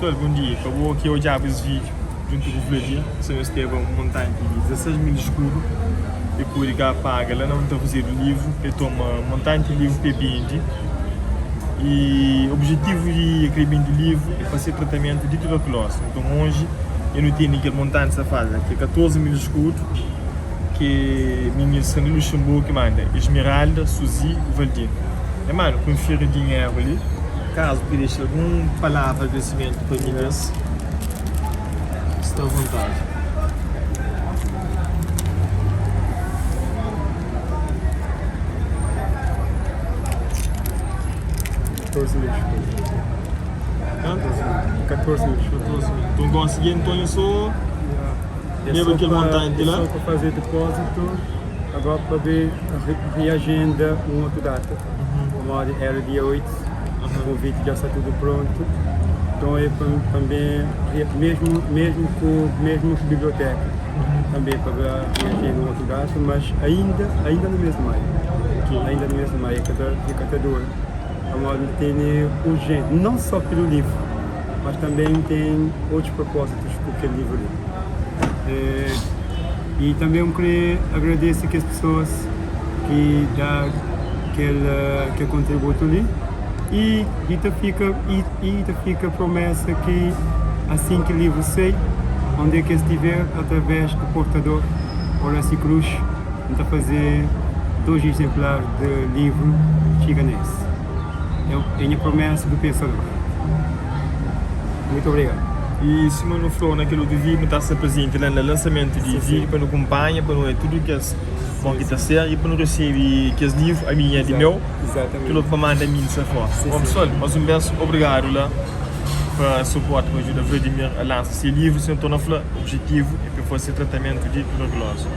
Pessoal, bom dia. Pa bo ki odjaba es vídeo djuntu ku Vladir, se nhos teba un montanti di 16 mil escudo e pode ka paga la na undi ta fazedu livru pa e toma montanti di livru pa e bende. E objetivu di e kre bende livru é pa se tratamentu di tuberkulosi. Nton oji e nu tene kel montanti sa fala ki é 14 mil escudo ki mininu sta na Luxemburgo ki manda Esmeralda, Suzy, Valdino. E manu, konfiri dinheru li. Kazu ki dexa algun palavra di agradesimentu pa minas, sta avontadi. Kantu? 14 mil. Nton konsigi Antonio so leba kel montanti la. É só pa faze depózitu, agora pa be reagenda un otu data. Pamodi era dia 8, konviti dja sta tudu prontu, nton é pa tanbe mesmu mesmu ku mesmu ku biblioteka tanbe pa reagenda un otu data, mas ainda ainda no mes di maiu, ainda no mes di maiu ka ta ka ta dura, pamodi N tene urjenti, non so pelu livru, mas tanbe N ten otus propósitus ku kel livru li. I tanbe N kre agradese kes pesoas ki da kel kel kontributu li i i ta fika i i ta fika promesa ki asin ki livru sai onde ki es tiver através di portador Horaci Cruz N ta faze 2 izenplar di livru txiga na es é nha promesa du pensador Muitu obrigadu. I sima nu fla na kel otu vídiu nu ta sta prezenti la na lansamentu di vídiu pa nu kunpanha pa nu odja tudu kes Bon ki ta ser i pa nu resebe kes livru ami nha di meu kel otu pa manda mi di sa fora. Bon pessoal, mas un bes obrigadu la pa suporti pa ajuda Vladimir a lansa se livru. Sima N torna fla, objetivu é pa el faze se tratamentu di tuberkulozi.